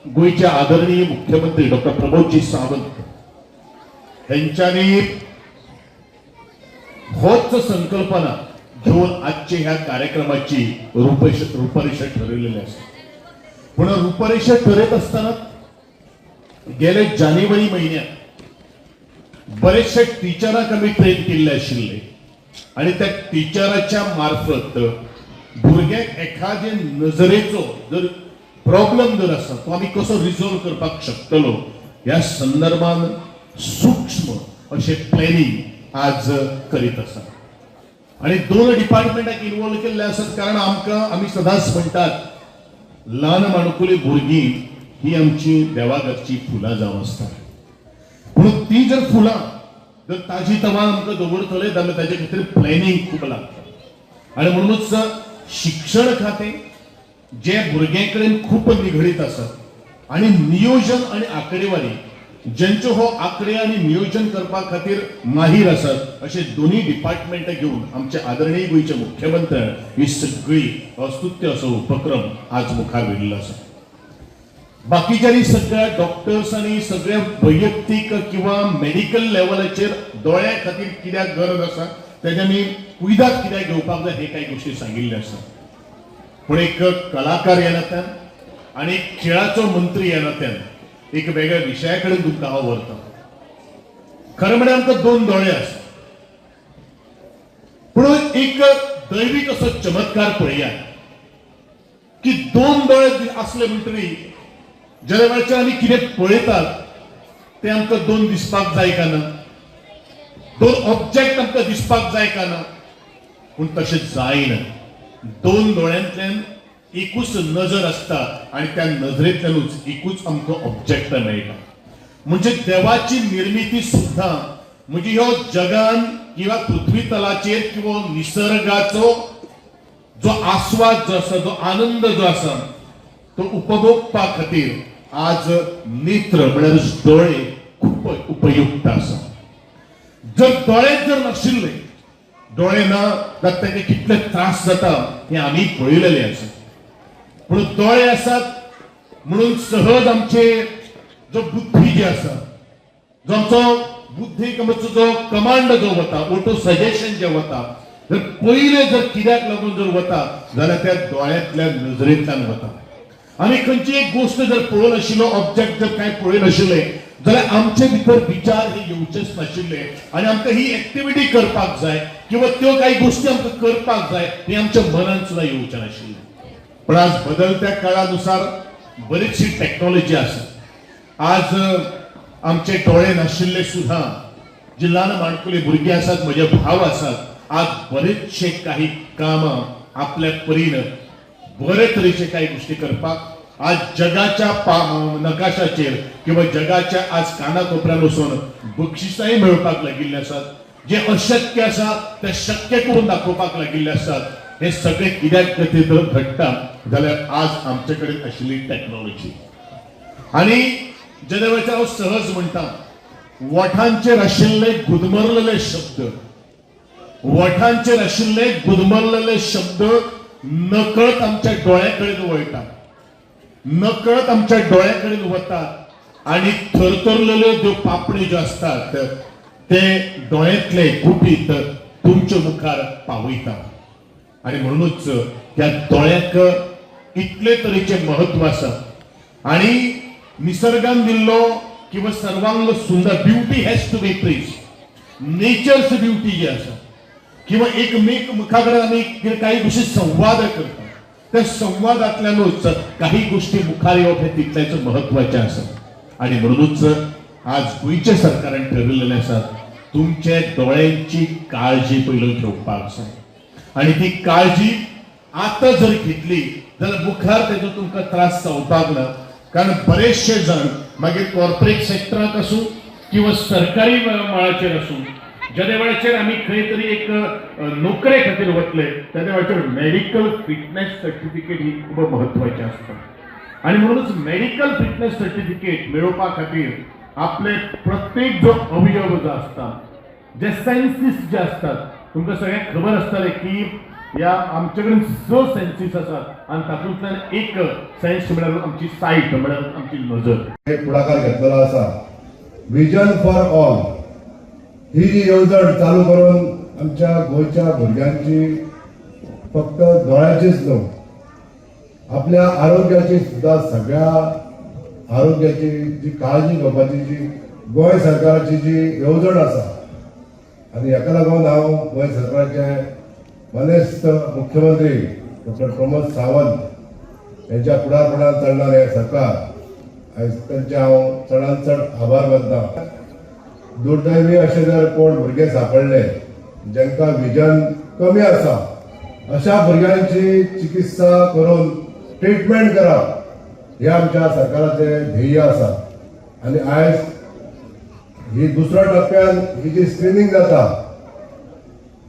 गोंयचे आदरणीय मुख्यमंत्री डॉक्टर प्रमोदजी सावंत हेंच्यांनी होच संकल्पना घेवन आजच्या ह्या कार्यक्रमाची रूपरेषा ठरवलेली आसा. पूण रूपरेषा ठरयत आसतना गेले जानेवारी महिन्यात बरेचशे टिचरांक आमी ट्रेन केल्ले आशिल्ले आनी त्या टिचराच्या मार्फत भुरग्यांक एखादे नजरेचो जर प्रॉब्लम जर आसा, तो आमी कसो रिजॉल्व करपाक शकतलो, ह्या संदर्भान सूक्ष्म अशें प्लॅनिंग आज करीत आसा. आनी दोन डिपार्टमेंटाक इन्वॉल्व केल्ले आसात, कारण आमकां आमी सदांच म्हणटात, ल्हान माणकुली भुरगीं ही आमची देवाघरची फुलां जावन आसता. पूण ती जर फुलां जर ताजी तवा आमकां दवरतले जाल्यार ताजे खातीर प्लॅनिंग खूब लागता. आनी म्हणूनच शिक्षण खातें जे भुरग्यां कडेन खूब निगडीत आसा आनी नियोजन आनी आंकडेवारी, ज्यांच्यो हो आंकडे आनी नियोजन करपा खातीर माहीर आसात, अशे दोन्ही डिपार्टमेंटां घेवन आमचे आदरणीय गोंयचे मुख्यमंत्र्यान ही सगळी स्तुत्य असो उपक्रम आज मुखार व्हेल्लो आसा. बाकीच्यांनी सगळ्या डॉक्टर्स आनी सगळ्या वैयक्तीक किंवा मेडिकल लेवलाचेर दोळ्या खातीर कित्याक गरज आसा, तेज्यांनी कुयदाद कित्याक घेवपाक जाय, हे कांय गोश्टी सांगिल्ल्यो आसा. पूण एक कलाकार ह्या नात्यान आनी खेळाचो मंत्री ह्या नात्यान एक वेगळ्या विशया कडेन तुमकां हांव व्हरता. खरें म्हळ्यार आमकां दोन दोळे आसा, पूण एक दैवीक असो चमत्कार पळयात की दोन दोळे आसले म्हणटरी ज्या वेळाचेर आमी कितें पळयतात तें आमकां दोन दिसपाक जाय का ना? दोन ऑब्जेक्ट आमकां दिसपाक जाय का ना? पूण तशें जायना. दोन दोळ्यांतल्यान एकूच नजर आसता आनी त्या नजरेंतल्यानूच एकूच आमकां ऑब्जेक्ट मेळटा. म्हणजे देवाची निर्मिती सुद्दां, म्हणजे ह्यो जगान किंवा पृथ्वी तलाचेर किंवा निसर्गाचो जो आस्वाद जो आसा, जो आनंद जो आसा, तो उपभोगपा खातीर आज नेत्र म्हळ्यार दोळे खूब उपयुक्त आसा. जर दोळे जर नाशिल्ले, दोळे ना जाल्यार ताका कितले त्रास जाता हे आमी पळयलेले आसा. पूण दोळे आसात म्हणून सहज आमचे जो बुद्धी जी आसा, जो आमचो बुद्धीक आमचो जो कमांड जो वता, ऑटो सजेशन जे वता, जर पयले जर कित्याक लागून जर वता जाल्यार त्या दोळ्यांतल्या नजरेंतल्यान वता. आमी खंयची एक गोश्ट जर पळोवनाशिल्लो, ऑब्जेक्ट जर कांय पळयनाशिल्ले जाल्यार आमचे भितर विचार हे येवचेच नाशिल्ले आनी आमकां ही एक्टिविटी करपाक जाय किंवा त्यो काही गोश्टी आमकां करपाक जाय हे आमच्या मनान सुद्दां येवचें नाशिल्लें. पण आज बदलत्या काळानुसार बरीचशी टॅक्नॉलॉजी आसा. आज आमचे डोळे नाशिल्ले सुद्दां जी ल्हान माणकुली भुरगीं आसात, म्हजे भाव आसात, आज बरेचशे काही कामां आपल्या परीन बरे तरेचे काही गोश्टी करपाक आज जगाच्या नकाशाचेर किंवा जगाच्या आज कानाकोपऱ्यान वचून बक्षिसांय मेळपाक लागिल्ले आसात. जे अशक्य आसा ते शक्य करून दाखोवपाक लागिल्ले आसात. हे सगळे कित्याक खातीर जर घडटा जाल्यार आज आमचे कडेन आशिल्ली टॅक्नॉलॉजी. आनी जेन्ना वेळार हांव सहज म्हणटा, वोठांचेर आशिल्ले गुदमरलेले शब्द, वोठांचेर आशिल्ले गुदमरलेले शब्द नकळत आमच्या दोळ्या कडेन वळटा, नकळत आमच्या दोळ्या कडेन वतात आनी थरथरलेल्यो ज्यो पापणी ज्यो आसतात ते दोळ्यांतले गुपीत तुमच्या मुखार पावयता. आनी म्हणूनच त्या दोळ्याक इतले तरेचे महत्व आसा. आनी निसर्गान दिल्लो किंवा सर्वांग सुंदर, beauty has to be praised, nature's beauty जी आसा किंवा एकमेक मुखा कडेन आमी कितें काही गोश्टी संवाद करता, त्या संवादांतल्यानूच काही गोश्टी मुखार येवप हें तितलेंच महत्वाचें आसा. आनी म्हणूनच आज गोंयच्या सरकारान ठरयलेलें आसा, तुमच्या दोळ्यांची काळजी पयलो घेवपाक जाय. आनी ती काळजी आतां जर घेतली जाल्यार मुखार तेजो तुमकां त्रास जावपाक ना. कारण बरेचशे जाण मागीर कॉर्पोरेट सेक्टराक आसूं किंवा सरकारी मळाचेर आसूं, जेन्ना वेळाचेर आमी खंय तरी एक नोकरे खातीर वतले तेन्ना वेळाचेर मेडिकल फिटनेस सर्टिफिकेट ही खूब म्हत्वाची आसता. आनी म्हणूनच मेडिकल फिटनेस सर्टिफिकेट मेळोवपा खातीर आपले प्रत्येक जो अवयव जो आसता, जे सेन्सीस जे आसतात, तुमकां सगळ्यांक खबर आसतलें की ह्या आमचे कडेन स सेन्सीस आसात आनी तातूंतल्यान एक सेन्स म्हळ्यार आमची सायट, म्हळ्यार आमची नजर. एक पुढाकार घेतलेलो आसा. विजन फॉर ऑल ही जी येवजण चालू करून आमच्या गोंयच्या भुरग्यांची फक्त दोळ्याचीच न्हू, आपल्या आरोग्याची सुद्दां, सगळ्या आरोग्याची जी काळजी घेवपाची जी गोंय सरकाराची जी येवजण आसा आनी हाका लागून हांव गोंय सरकाराचे मानेस्त मुख्यमंत्री डॉक्टर प्रमोद सावंत यांच्या फुडारपणान चलणारे हे सरकार आयज तांचे हांव चडांत चड आभार मानता. दुर्दैवी अशे जर कोण भुरगे सापडले जांकां विजन कमी आसा, अशा भुरग्यांची चिकित्सा करून ट्रिटमेंट करप हे आमच्या सरकाराचे ध्येय आसा. आनी आयज ही दुसऱ्या टप्प्यान ही जी स्क्रिनींग जाता,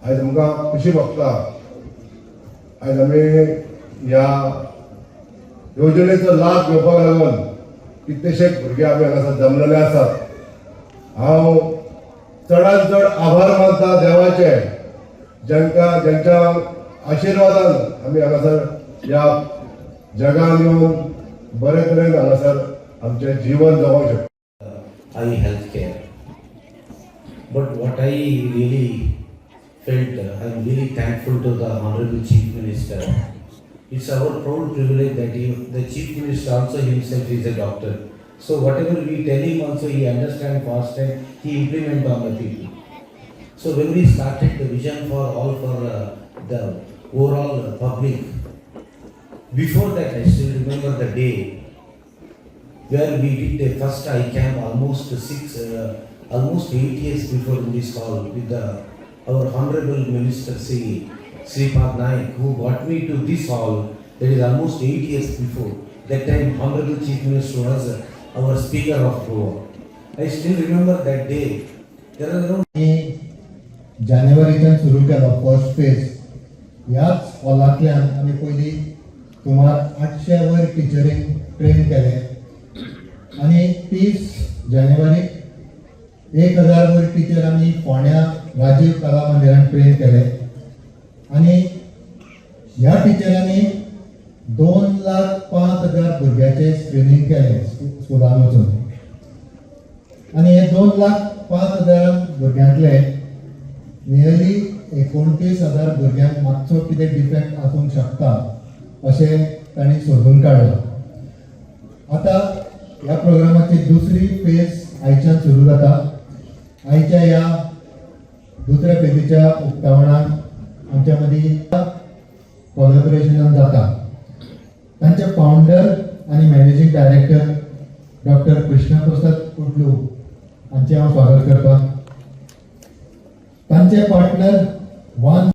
आयज आमकां खुशी भोगता. आयज आमी ह्या योजनेचो लाभ घेवपाक लागून कितलेशेच भुरगे आमी हांगासर जमलेले आसात. हांव चडांत चड आभार मानता देवाचे, जांकां ज्यांच्या आशिर्वादान आमी हांगासर ह्या जगान येवन बरे तरेन हांगासर आमचें जीवन जगोवंक शकता. Eye health care. But what I really felt, I am really thankful to the Honorable Chief Minister. It's our proud privilege that he, the Chief Minister also himself is a doctor. So whatever we tell him also, he understand fast and he implement on the people. So when we started the Vision for All for the overall public, before that I still remember the day where we did the first eye camp almost 8 years before in this hall with the our Honorable Minister Sri Sripad Naik, who got me to this hall. That is almost 8 years before. That time, Honorable Chief Minister was our Speaker of Goa. I still remember that day. There are around आनी जानेवारीच्यान सुरू केलो first phase. ह्याच हॉलांतल्यान आमी पयलीं सुमार 800 वयर टिचरींक train केले आनी 30 जानेवारीक 1000 वयर टिचर आमी फोंड्या राजीव कला मंदिरान ट्रेन केले आनी ह्या टिचरांनी 2,05,000 भुरग्याचे स्क्रिनींग केलें स्कुलान वचून. आनी हे 2,05,000 भुरग्यांतले नियरली 29,000 भुरग्यांक मातसो कितें डिफेक्ट आसूंक शकता अशें तांणी सोदून काडलां. आतां ह्या प्रोग्रामाची दुसरी फेज आयच्यान सुरू जाता. आयच्या ह्या दुसऱ्या फेजीच्या उक्तावणाक आमच्या मदीं कोलॅबोरेशनान जाता तांचे फावंडर आनी मॅनेजींग डायरेक्टर डॉक्टर कृष्णप्रसाद कुडलू हांचें हांव स्वागत करता. तांचे partner one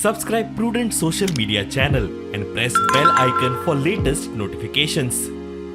Subscribe Prudent Social Media channel and press bell icon for latest notifications.